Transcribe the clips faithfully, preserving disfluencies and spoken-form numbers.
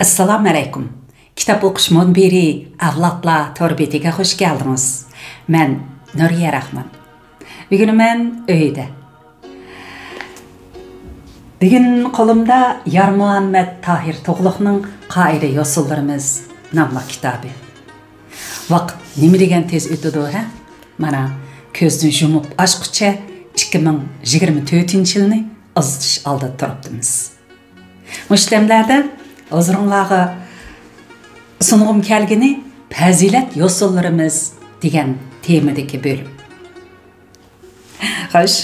ئەسسالامۇ ئەلەيكۇم. كىتاب ئوقۇش مۇنبىرى ئەۋلادلار تور بېتىگە خۇش كەلدىڭىز. مەن نۇرىيە راخمان. بۈگۈن مەن ئۆيدە. بۈگۈن قولۇمدا يارمۇھەممەت تاھىر تۇغلۇقنىڭ قائىدە يوسۇنلىرىمىز ناملىق كىتابى. ۋاقىت نېمە دېگەن تېز ئۆتىدۇ، ھە؟ مانا، كۆزنى يۇمۇپ ئاچقۇچە ئىككى مىڭ يىگىرمە تۆتىنچى يىلنى ئۇزىتىش ئالدىدا تۇرۇپتىمىز. مۇشۇ دەملەردە ھۇزۇرۇڭلارغا سۇنغۇم كەلگىنى پەزىلەت يوسۇنلىرىمىز دېگەن تېمىدىكى بۆلۈم. خوش.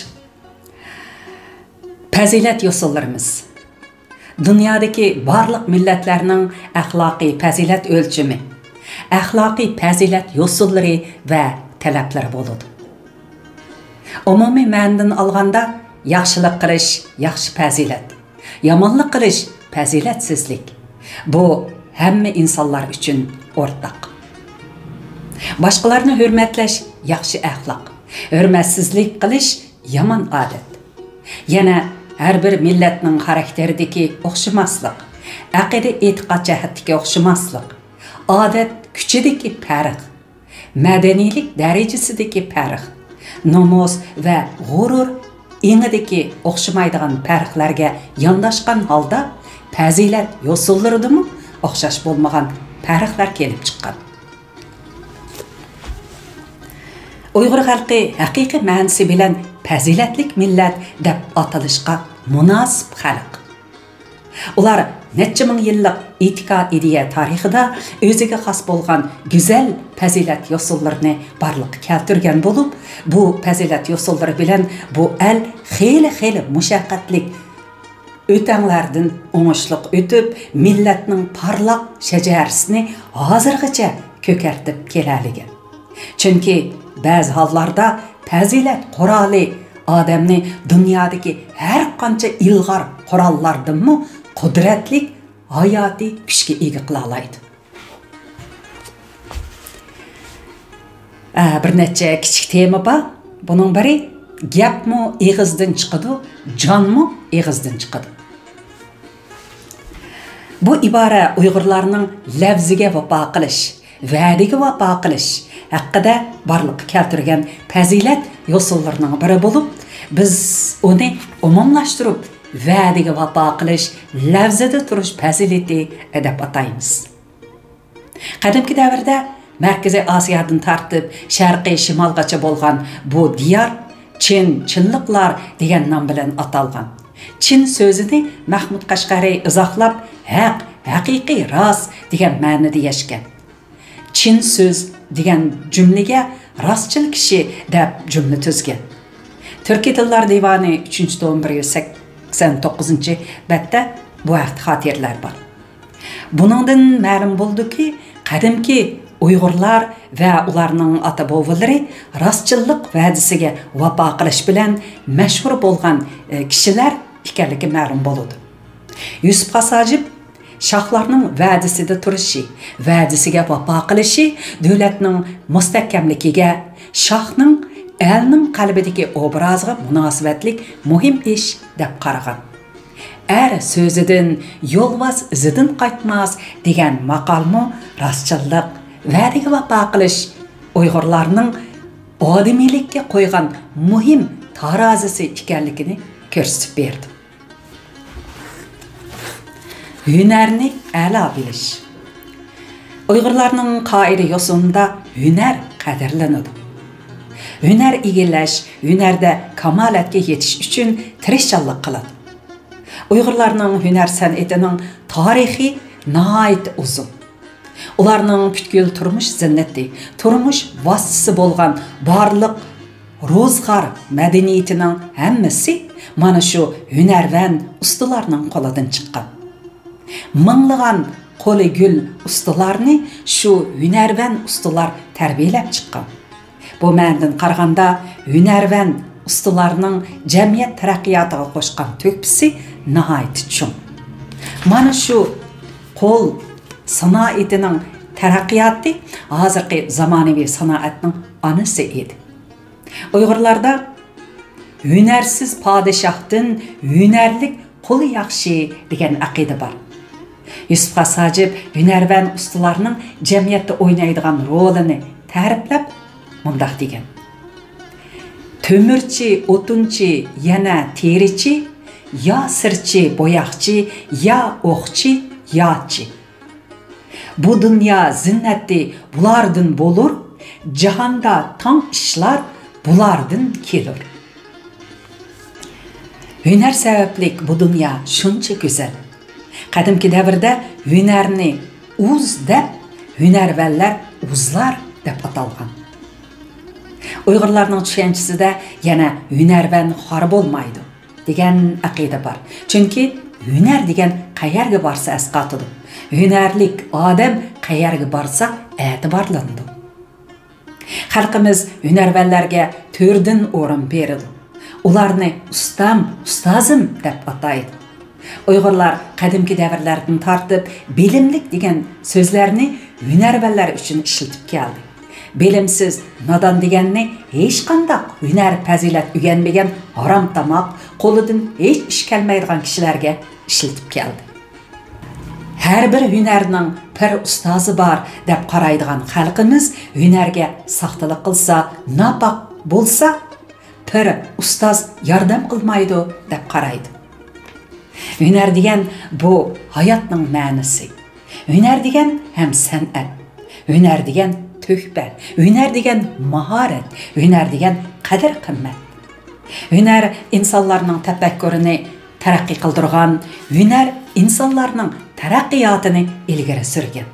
پەزىلەت يوسۇنلىرىمىز. دۇنيادىكى بارلىق مىللەتلەرنىڭ ئەخلاقىي پەزىلەت ئۆلچىمى، ئەخلاقىي پەزىلەت يوسۇنلىرى ۋە تەلەپلىرى بولىدۇ. ئومۇمىي مەنىدىن ئالغاندا، ياخشىلىق قىلىش ياخشى پەزىلەت، يامانلىق قىلىش پەزىلەتسىزلىك. بۇ ھەممە ئىنسانلار ئۈچۈن ئورتاق. باشقىلارنى ھۆرمەتلەش ياخشى ئەخلاق، ھۆرمەتسىزلىك قىلىش يامان ئادەت. يەنە ھەر بىر مىللەتنىڭ خاراكتېرىدىكى ئوخشىماسلىق، ئەقىدە-ئېتىقاد جەھەتتىكى ئوخشىماسلىق، ئادەت كۈچىدىكى پەرق، مەدەنىيلىك دەرىجىسىدىكى پەرق، نومۇس ۋە غۇرۇر ئېڭىدىكى ئوخشىمايدىغان پەرقلەرگە يانداشقان ھالدا پەزىلەت يوسۇنلىرىدىمۇ ئوخشاش بولمىغان پەرقلەر كېلىپ چىققان. ئۇيغۇر خەلقى ھەقىقىي مەنىسى بىلەن پەزىلەتلىك مىللەت دەپ ئاتىلىشقا مۇناسىپ خەلق. ئۇلار نەچچە مىڭ يىللىق ئېتىكا ئىدىيە تارىخىدا ئۆزىگە خاس بولغان گۈزەل پەزىلەت يوسۇنلىرىنى بارلىققا كەلتۈرگەن بولۇپ، بۇ پەزىلەت يوسۇنلىرى بىلەن بۇ ئەل خېلى-خېلى مۇشەققەتلىك ئۆتەڭلەردىن ئوڭۇشلۇق ئۆتۈپ، مىللەتنىڭ پارلاق شەجەرىسىنى ھازىرغىچە كۆكەرتىپ كېلەلىگەن. چۈنكى بەزى ھاللاردا پەزىلەت قورالى ئادەمنى دۇنيادىكى ھەر قانچە ئىلغار قوراللاردىنمۇ قۇدرەتلىك ھاياتىي كۈچكە ئىگە قىلالايدۇ. ئە، بىر نەچچە كىچىك تېما بار. بۇنىڭ بىرى، گەپمۇ ئېغىزدىن چىقىدۇ، جانمۇ ئېغىزدىن چىقىدۇ. بۇ ئىبارە ئۇيغۇرلارنىڭ لەۋزىگە ۋاپا قىلىش، ۋەدىگە ۋاپا قىلىش ھەققىدە بارلىققا كەلتۈرگەن پەزىلەت يوسۇنلىرىنىڭ بىرى بولۇپ، بىز ئۇنى ئومۇملاشتۇرۇپ، ۋەدىگە ۋاپا قىلىش، لەۋزىدە تۇرۇش پەزىلىتى دەپ ئاتايمىز. قەدىمكى دەۋردە مەركىزىي ئاسىيادىن تارتىپ شەرقىي شىمالغىچە بولغان بۇ دىيار چىن، چىنلىقلار دېگەن نام بىلەن ئاتالغان. چىن سۆزىنى مەھمۇد قەشقەرى ئىزاھلاپ، ھەق، ھەقىقىي، راست دېگەن مەنىدە يەشكەن. چىن سۆز دېگەن جۈملىگە راستچىل كىشى دەپ جۈملە تۈزگەن. تۈركىي تىللار دىۋانى ئۈچىنچى توم بىر يۈز سەكسەن توققۇزىنچى بەتتە بۇ ھەقتە خاتىرىلەر بار. بۇنىڭدىن مەلۇم بولىدۇكى، قەدىمكى ئۇيغۇرلار ۋە ئۇلارنىڭ ئاتا-بوۋىلىرى راستچىللىق ۋەدىسىگە ۋاپا قىلىش بىلەن مەشھۇر بولغان، ئە، كىشىلەر ئىكەنلىكى مەلۇم بولىدۇ. يۈسۈپ خاس ھاجىپ شاھلارنىڭ ۋەدىسىدە تۇرۇشى، ۋەدىسىگە ۋاپا قىلىشى دۆلەتنىڭ مۇستەھكەملىكىگە، شاھنىڭ ئەلنىڭ قەلبىدىكى ئوبرازىغا مۇناسىۋەتلىك مۇھىم ئىش دەپ قارىغان. «ئەر سۆزىدىن، يولۋاس ئىزىدىن قايتماس» دېگەن ماقالمۇ راستچىللىق، ۋەدىگە ۋاپا قىلىش ئۇيغۇرلارنىڭ ئادىمىيلىككە قويغان مۇھىم تارازىسى ئىكەنلىكىنى كۆرسىتىپ بېرىدۇ. ھۈنەرنى ئەلا بىلىش. ئۇيغۇرلارنىڭ قائىدە-يوسۇنىدا ھۈنەر قەدىرلىنىدۇ. ھۈنەر ئىگىلەش، ھۈنەردە كامالەتكە يېتىش ئۈچۈن تىرىشچانلىق قىلىدۇ. ئۇيغۇرلارنىڭ ھۈنەر سەنئىتىنىڭ تارىخى ناھايىتى ئۇزۇن. ئۇلارنىڭ پۈتكۈل تۇرمۇش زىننىتى، تۇرمۇش ۋاسىتىسى بولغان بارلىق روزغار مەدەنىيىتىنىڭ ھەممىسى مانا شۇ ھۈنەرۋەن ئۇستىلارنىڭ قولىدىن چىققان. مىڭلىغان قولى گۈل ئۇستىلارنى شۇ ھۈنەرۋەن ئۇستىلار تەربىيەلەپ چىققان. بۇ مەنىدىن قارىغاندا، ھۈنەرۋەن ئۇستىلارنىڭ جەمئىيەت تەرەققىياتىغا قوشقان تۆھپىسى ناھايىتى چوڭ. مانا شۇ قول سانائىتىنىڭ تەرەققىياتى ھازىرقى زامانىۋى سانائەتنىڭ ئانىسى ئىدى. ئۇيغۇرلاردا «ھۈنەرسىز پادىشاھتىن ھۈنەرلىك قۇل ياخشى» دېگەن ئەقىدە بار. يۈسۈپ خاس ھاجىپ ھۈنەرۋەن ئۇستىلارنىڭ جەمئىيەتتە ئوينايدىغان رولىنى تەرىپلەپ مۇنداق دېگەن: تۆمۈرچى، ئوتۇنچى، يەنە تېرىچى، يا سىرچى، بوياقچى، يا ئوقچى، ياچى. بۇ دۇنيا زىننەتى بۇلاردىن بولۇر، جاھاندا تاڭ ئىشلار بۇلاردىن كېلۇر. ھۈنەر سەۋەبلىك بۇ دۇنيا شۇنچە گۈزەل. قەدىمكى دەۋردە ھۈنەرنى ئۇز دەپ، ھۈنەرۋەنلەر ئۇزلار دەپ ئاتالغان. ئۇيغۇرلارنىڭ چۈشەنچىسىدە يەنە ھۈنەرۋەن خار بولمايدۇ دېگەن ئەقىدە بار. چۈنكى ھۈنەر دېگەن قەيەرگە بارسا ئەسقاتىدۇ. ھۈنەرلىك ئادەم قەيەرگە بارسا ئەتىبارلىنىدۇ. خەلقىمىز ھۈنەرۋەنلەرگە تۆردىن ئورۇن بېرىدۇ. ئۇلارنى ئۇستام، ئۇستازىم دەپ ئاتايدۇ. ئۇيغۇرلار قەدىمكى دەۋرلەردىن تارتىپ بىلىملىك دېگەن سۆزلەرنى ھۈنەرۋەنلەر ئۈچۈن ئىشلىتىپ كەلدى. بىلىمسىز، نادان دېگەننى ھېچقانداق ھۈنەر-پەزىلەت ئۆگەنمىگەن ھارامتاماق، قولىدىن ھېچ ئىش كەلمەيدىغان كىشىلەرگە ئىشلىتىپ كەلدى. ھەر بىر ھۈنەرنىڭ پىر ئۇستازى بار دەپ قارايدىغان خەلقىمىز ھۈنەرگە ساختىلىق قىلسا، ناپاك بولسا، پىر ئۇستاز ياردەم قىلمايدۇ دەپ قارايدۇ. ھۈنەر دېگەن بۇ ھاياتنىڭ مەنىسى. ھۈنەر دېگەن ھەم سەنئەت. ھۈنەر دېگەن تۆھپە. ھۈنەر دېگەن ماھارەت. ھۈنەر دېگەن قەدىر-قىممەت. ھۈنەر ئىنسانلارنىڭ تەپەككۇرىنى تەرەققىي قىلدۇرغان، ھۈنەر ئىنسانلارنىڭ تەرەققىياتىنى ئىلگىرى سۈرگەن.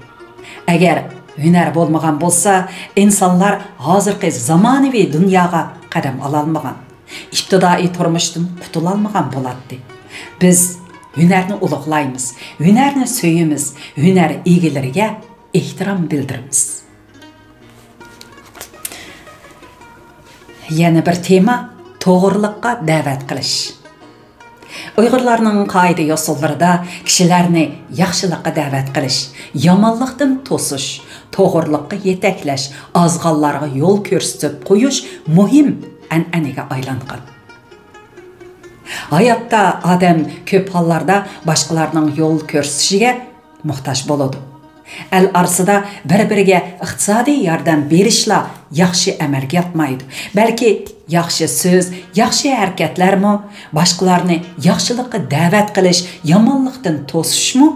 ئەگەر ھۈنەر بولمىغان بولسا، ئىنسانلار ھازىرقى زامانىۋى دۇنياغا قەدەم ئالالمىغان، ئىپتىدائىي تۇرمۇشتىن قۇتۇلالمىغان بولاتتى. بىز ھۈنەرنى ئۇلۇغلايمىز، ھۈنەرنى سۆيىمىز، ھۈنەر ئىگىلىرىگە ئېھتىرام بىلدۈرىمىز. يەنە بىر تېما، توغرىلىققا دەۋەت قىلىش. ئۇيغۇرلارنىڭ قائىدە-يوسۇنلىرىدا كىشىلەرنى ياخشىلىققا دەۋەت قىلىش، يامانلىقتىن توسۇش، توغرىلىققا يېتەكلەش، ئازغانلارغا يول كۆرسىتىپ قويۇش مۇھىم ئەنئەنىگە ئايلانغان. ھاياتتا ئادەم كۆپ ھاللاردا باشقىلارنىڭ يول كۆرسىتىشىگە موھتاج بولىدۇ. ئەل ئارىسىدا بىر-بىرىگە ئىقتىسادىي ياردەم بېرىشلا ياخشى ئەمەلگە ياتمايدۇ، بەلكى ياخشى سۆز، ياخشى ھەرىكەتلەرمۇ، باشقىلارنى ياخشىلىققا دەۋەت قىلىش، يامانلىقتىن توسۇشمۇ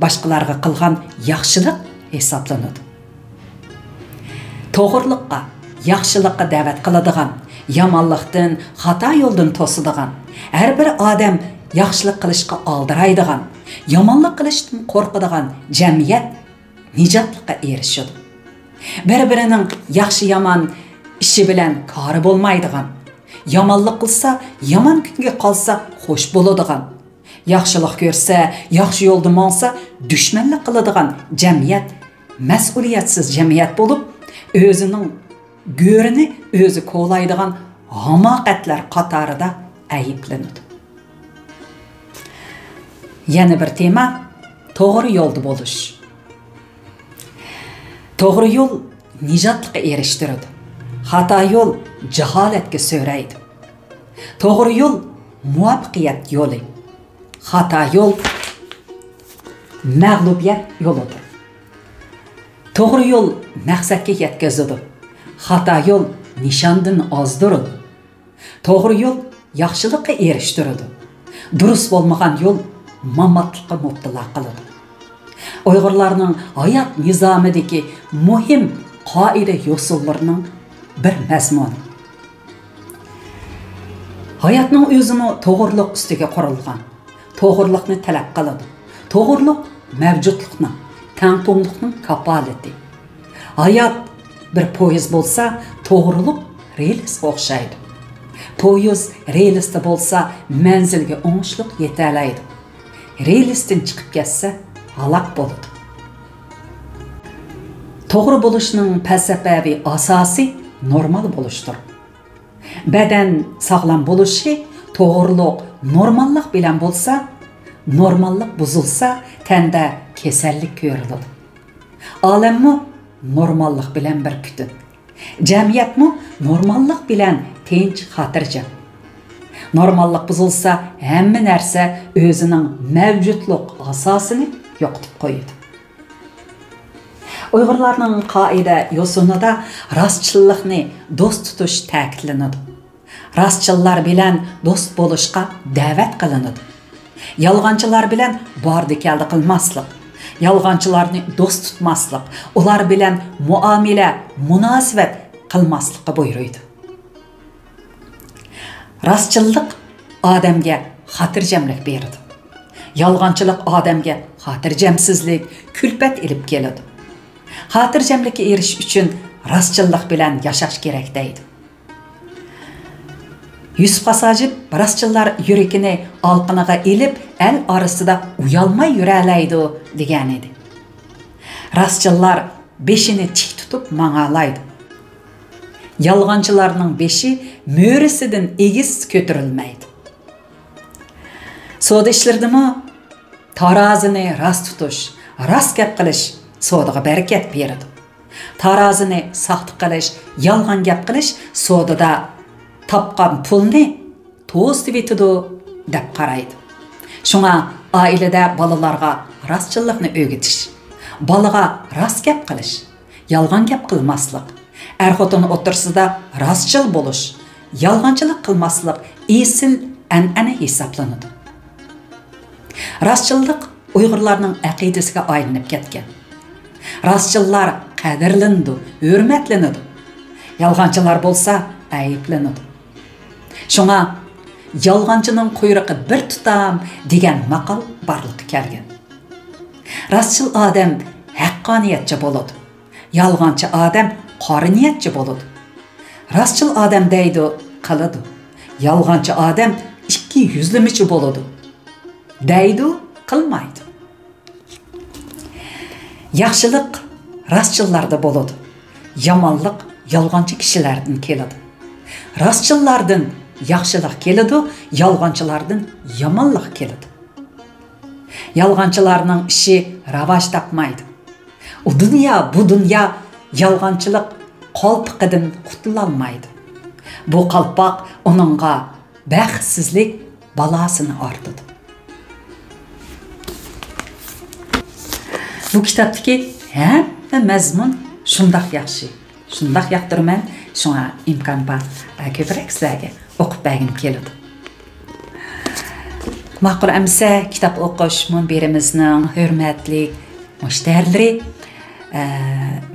باشقىلارغا قىلغان ياخشىلىق ھېسابلىنىدۇ. توغرىلىققا، ياخشىلىققا دەۋەت قىلىدىغان، يامانلىقتىن، خاتا يولدىن توسىدىغان، ھەر بىر ئادەم ياخشىلىق قىلىشقا ئالدىرايدىغان، يامانلىق قىلىشتىن قورقىدىغان جەمئىيەت نىجاتلىققا ئېرىشىدۇ. بىر-بىرىنىڭ ياخشى-يامان ئىشى بىلەن كارى بولمايدىغان، يامانلىق قىلسا، يامان كۈنگە قالسا خوش بولىدىغان، ياخشىلىق كۆرسە، ياخشى يولدا ماڭسا، دۈشمەنلىك قىلىدىغان جەمئىيەت مەسئۇلىيەتسىز جەمئىيەت بولۇپ، ئۆزىنىڭ گۆرىنى ئۆزى كولايدىغان ھاماقەتلەر قاتارىدا ئەيىبلىنىدۇ. يەنە بىر تېما، توغرا يولدا بولۇش. توغرا يول نىجاتلىققا ئېرىشتۈرىدۇ. خاتا يول جاھالەتكە سۆرەيدۇ. توغرا يول مۇۋەپپەقىيەت يولى. خاتا يول مەغلۇبىيەت يولىدۇر. توغرا يول مەقسەتكە يەتكۈزىدۇ. خاتا يول نىشاندىن ئازدۇرىدۇ. توغرا يول ياخشىلىققا ئېرىشتۈرىدۇ. دۇرۇس بولمىغان يول ماماتلىققا مۇپتىلا قىلىدۇ. ئۇيغۇرلارنىڭ ھايات نىزامىدىكى مۇھىم قائىدە-يوسۇنلىرىنىڭ بىر مەزمۇنى. ھاياتنىڭ ئۆزىمۇ توغرىلىق ئۈستىگە قۇرۇلغان. توغرىلىقنى تەلەپ قىلىدۇ. توغرىلىق مەۋجۇتلۇقنىڭ، تەڭپۇڭلۇقنىڭ كاپالىتى. ھايات بىر پويىز بولسا، توغرىلىق رېلىسقا ئوخشايدۇ. پويىز رېلىستا بولسا، مەنزىلگە ئوڭۇشلۇق يېتەلەيدۇ. رېلىستىن چىقىپ كەتسە، ھالاك بولىدۇ. توغرا بولۇشنىڭ پەلسەپەۋى ئاساسى نورمال بولۇشتۇر. بەدەن ساغلام بولۇشى توغرىلىق، نورماللىق بىلەن بولسا، نورماللىق بۇزۇلسا، تەندە كېسەللىك كۆرۈلىدۇ. ئالەممۇ نورماللىق بىلەن بىر پۈتۈن. جەمئىيەتمۇ نورماللىق بىلەن تىنچ، خاتىرجەم. نورماللىق بۇزۇلسا، ھەممە نەرسە ئۆزىنىڭ مەۋجۇتلۇق ئاساسىنى يوقىتىپ قويىدۇ. ئۇيغۇرلارنىڭ قائىدە يوسۇنىدا راستچىللىقنى دوست تۇتۇش تەكىتلىنىدۇ. راستچىللار بىلەن دوست بولۇشقا دەۋەت قىلىنىدۇ. يالغانچىلار بىلەن باردى-كەلدى قىلماسلىق، يالغانچىلارنى دوست تۇتماسلىق، ئۇلار بىلەن مۇئامىلە، مۇناسىۋەت قىلماسلىققا بۇيرۇيدۇ. راستچىللىق ئادەمگە خاتىرجەملىك بېرىدۇ. يالغانچىلىق ئادەمگە خاتىرجەمسىزلىك، كۈلپەت ئېلىپ كېلىدۇ. خاتىرجەملىككە ئېرىشىش ئۈچۈن راستچىللىق بىلەن ياشاش كېرەك دەيدۇ. يۈسۈپ خاساجىپ راستچىللار يۈرىكىنى ئالقىنىغا ئېلىپ، ئەل ئارىسىدا ئۇيالماي يۈرەلەيدۇ دېگەنىدى. راستچىللار بېشىنى تىك تۇتۇپ ماڭالايدۇ. يالغانچىلارنىڭ بېشى مۈرىسىدىن ئېگىز كۆتۈرۈلمەيدۇ. سودا ئىشلىرىدىمۇ تارازىنى راست تۇتۇش، راست گەپ قىلىش سودىغا بەرىكەت بېرىدۇ. تارازىنى ساختا قىلىش، يالغان گەپ قىلىش سودىدا تاپقان پۇلنى توزۇتۇۋېتىدۇ دەپ قارايدۇ. شۇڭا ئائىلىدە بالىلارغا راستچىللىقنى ئۆگىتىش، بالىغا راست گەپ قىلىش، يالغان گەپ قىلماسلىق، ئەر-خوتۇن ئوتتۇرىسىدا راستچىل بولۇش، يالغانچىلىق قىلماسلىق ئېسىل ئەنئەنە ھېسابلىنىدۇ. راستچىللىق ئۇيغۇرلارنىڭ ئەقىدىسىگە ئايلىنىپ كەتكەن. راستچىللار قەدىرلىنىدۇ، ھۆرمەتلىنىدۇ. يالغانچىلار بولسا ئەيىبلىنىدۇ. شۇڭا «يالغانچىنىڭ قۇيرۇقى بىر تۇتام» دېگەن ماقال بارلىققا كەلگەن. راستچىل ئادەم ھەققانىيەتچى بولىدۇ. يالغانچى ئادەم قارا نىيەتچى بولىدۇ. راستچىل ئادەم دەيدۇ، قىلىدۇ. يالغانچى ئادەم ئىككى يۈزلىمىچى بولىدۇ. دەيدۇ، قىلمايدۇ. ياخشىلىق راستچىللاردا بولىدۇ. يامانلىق يالغانچى كىشىلەردىن كېلىدۇ. راستچىللاردىن ياخشىلىق كېلىدۇ، يالغانچىلاردىن يامانلىق كېلىدۇ. يالغانچىلارنىڭ ئىشى راۋاج تاپمايدۇ. ئۇ دۇنيا، بۇ دۇنيا يالغانچىلىق قالپىقىدىن قۇتۇلالمايدۇ. بۇ قالپاق ئۇنىڭغا بەختسىزلىك بالاسىنى ئارتىدۇ. بۇ كىتابتىكى ھەممە مەزمۇن شۇنداق ياخشى، شۇنداق ياقتۇرىمەن، شۇڭا ئىمكان بار، ئە، كۆپرەك سىلەرگە ئوقۇپ بەرگۈم كېلىدۇ. ماقۇل ئەمىسە، كىتاب ئوقۇش مۇنبىرىمىزنىڭ ھۆرمەتلىك مۇشتەرىلىرى، ئە،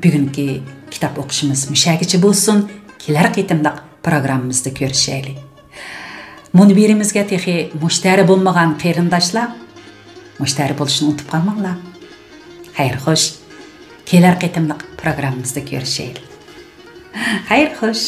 بۈگۈنكى كىتاب ئوقۇشىمىز مۇشەگىچە بولسۇن. كېلەر قېتىملىق پروگراممىمىزدا كۆرۈشەيلى. مۇنبىرىمىزگە تېخى مۇشتەرى بولمىغان قېرىنداشلار، مۇشتەرى بولۇشنى ئۇنتۇپ قالماڭلار. خەير خوش. كېلەر قېتىملىق پروگراممىمىزدا كۆرۈشەيلى. خەير خوش.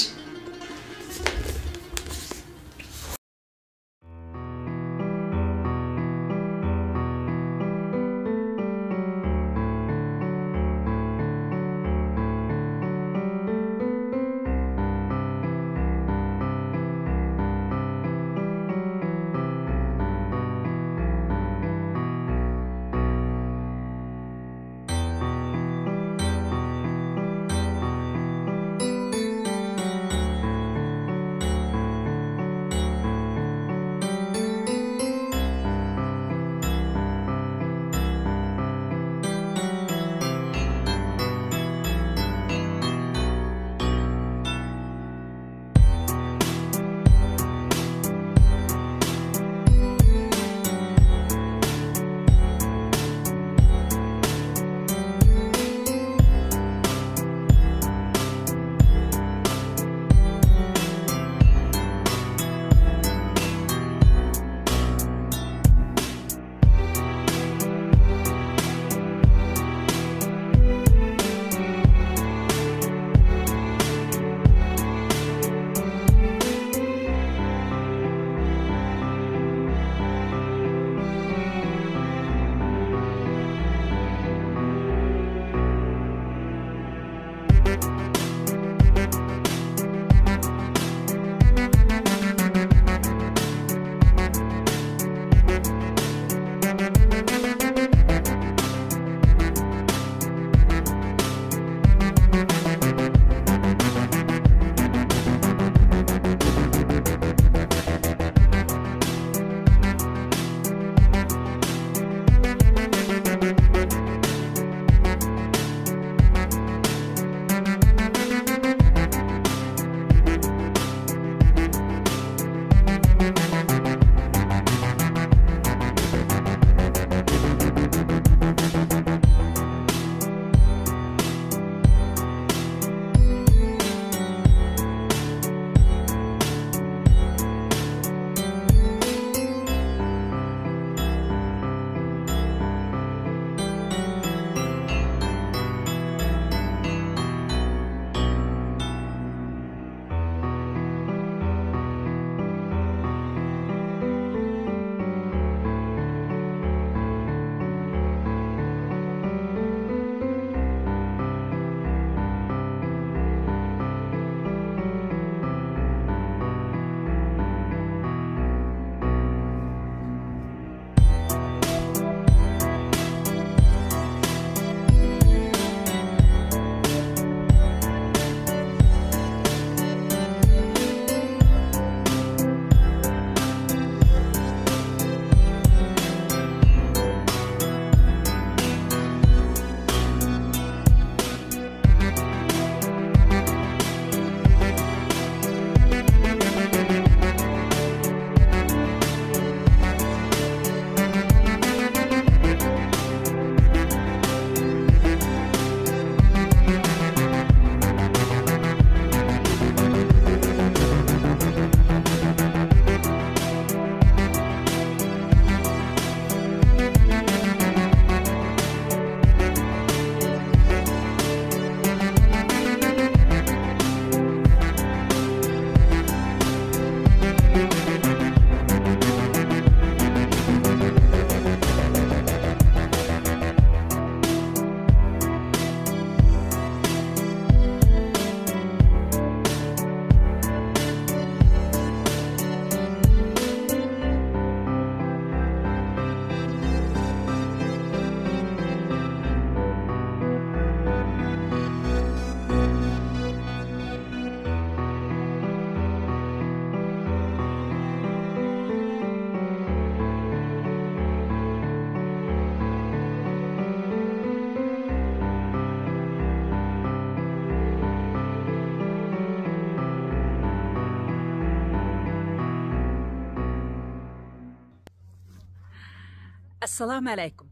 ئەسسالامۇ ئەلەيكۇم.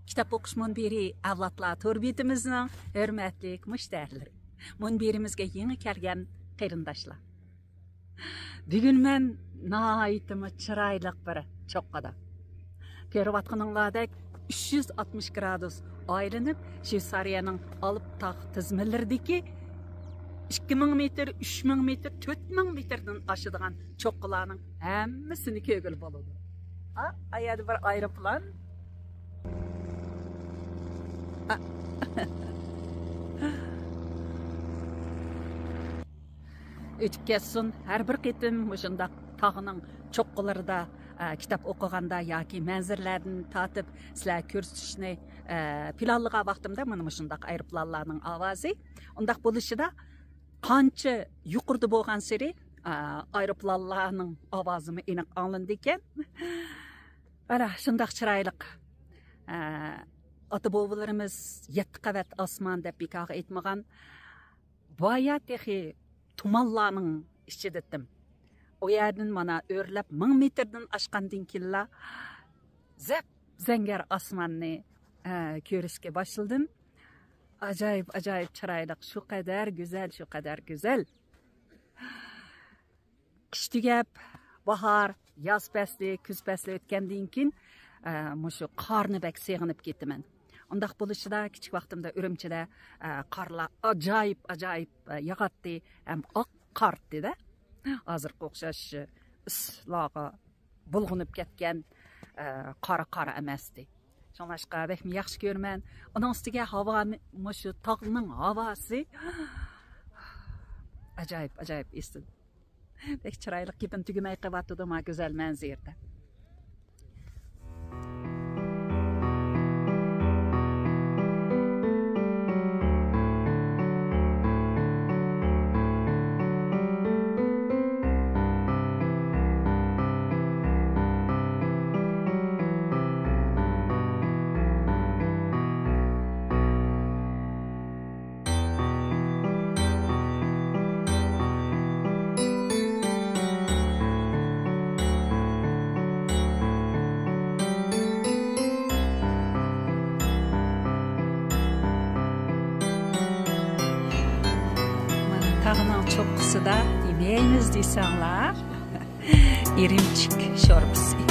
كىتاب ئوقۇش مۇنبىرى ئەۋلادلار تور بېتىمىزنىڭ ھۆرمەتلىك مۇشتەرىلىرى. مۇنبىرىمىزگە يېڭى كەلگەن قېرىنداشلار. بۈگۈن مەن ناھايىتىمۇ چىرايلىق بىر چوققىدا. كۆرۈۋاتقىنىڭلاردەك ئۈچ يۈز ئاتمىش گرادۇس ئايلىنىپ، شۋېتسارىيەنىڭ ئالپ تاغ تىزمىلىرىدىكى ئىككى مىڭ مېتىر، ئۈچ مىڭ مېتىر، تۆت مىڭ مېتىردىن ئاشىدىغان چوققىلارنىڭ ھەممىسىنى كۆرگىلى بولىدۇ. ئا، ئايەردە بىر ئايروپىلان. ئا. ئۆتۈپ كەتسۇن، ھەر بىر قېتىم مۇشۇنداق تاغنىڭ چوققىلىرىدا، ئە، كىتاب ئوقۇغاندا ياكى مەنزىرىلەردىن تارتىپ سىلەرگە كۆرسىتىشنى، ئە، پىلانلىغان ۋاقتىمدا مانا مۇشۇنداق ئايروپىلانلارنىڭ ئاۋازى. ئۇنداق بولۇشىدا قانچە يۇقىرىدا بولغانسېرى، ئا، ئايروپىلانلارنىڭ ئاۋازىمۇ ئېنىق ئاڭلىنىدىكەن. ئانا، شۇنداق چىرايلىق. ئا، ئاتا-بوۋىلىرىمىز يەتتە قەۋەت ئاسمان دەپ بىكارغا ئېيتمىغان. بايا تېخى تۇمانلارنىڭ ئىچىدىتىم. ئۇ يەردىن مانا ئۆرلەپ مىڭ مېتىردىن ئاشقاندىن كېيىنلا زەپ-زەڭگەر ئاسماننى، ئە، كۆرۈشكە باشلىدىم. ئاجايىپ، ئاجايىپ چىرايلىق، شۇ قەدەر گۈزەل، شۇ قەدەر گۈزەل. قىش تۈگەپ، باھار، ياز پەسلى، كۈز پەسلى ئۆتكەندىن كېيىن، ئە، مۇشۇ قارنى بەك سېغىنىپ كېتىمەن. ئۇنداق بولۇشىدا كىچىك ۋاقتىمدا ئۈرۈمچىدە، ئە، قارلار ئاجايىپ، ئاجايىپ، ئە، ياغاتتى ھەم ئاق قارتتى-دە. ھازىرقى ئوخشاش ئىسسىقلارغا بۇلغىنىپ كەتكەن، ئە، قارا قار ئەمەستى. شۇڭلاشقا بەكمۇ ياخشى كۆرىمەن. ئۇنىڭ ئۈستىگە ھاۋانى، مۇشۇ تاغنىڭ ھاۋاسى ئاجايىپ، ئاجايىپ ئېسىل. بەك چىرايلىق، گېپىم تۈگىمەي قېلىۋاتىدۇ، ما گۈزەل مەنزىرىدە. مانا تاغنىڭ چوققىسىدا يېمەيمىز دېسەڭلار. ئىرىمچىك شورپىسى.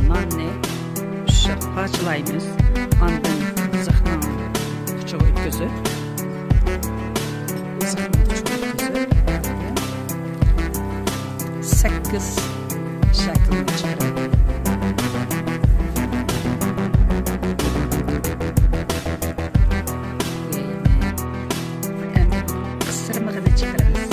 ناننى ئۈچ پارچىلايمىز. ئاندىن زىخنىڭ ئۇچىغا ئۆتكۈزۈپ، زىخنىڭ ئۇچىغا ئۆتكۈزۈپ، سەككىز شەكىلنى چىقىرىمىز. ئەمدى قىسىرمىغىنى چىقىرىمىز.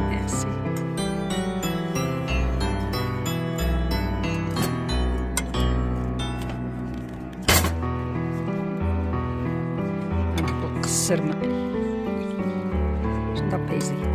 Merci. قىسىرمىقى. شۇنداق پەيزى.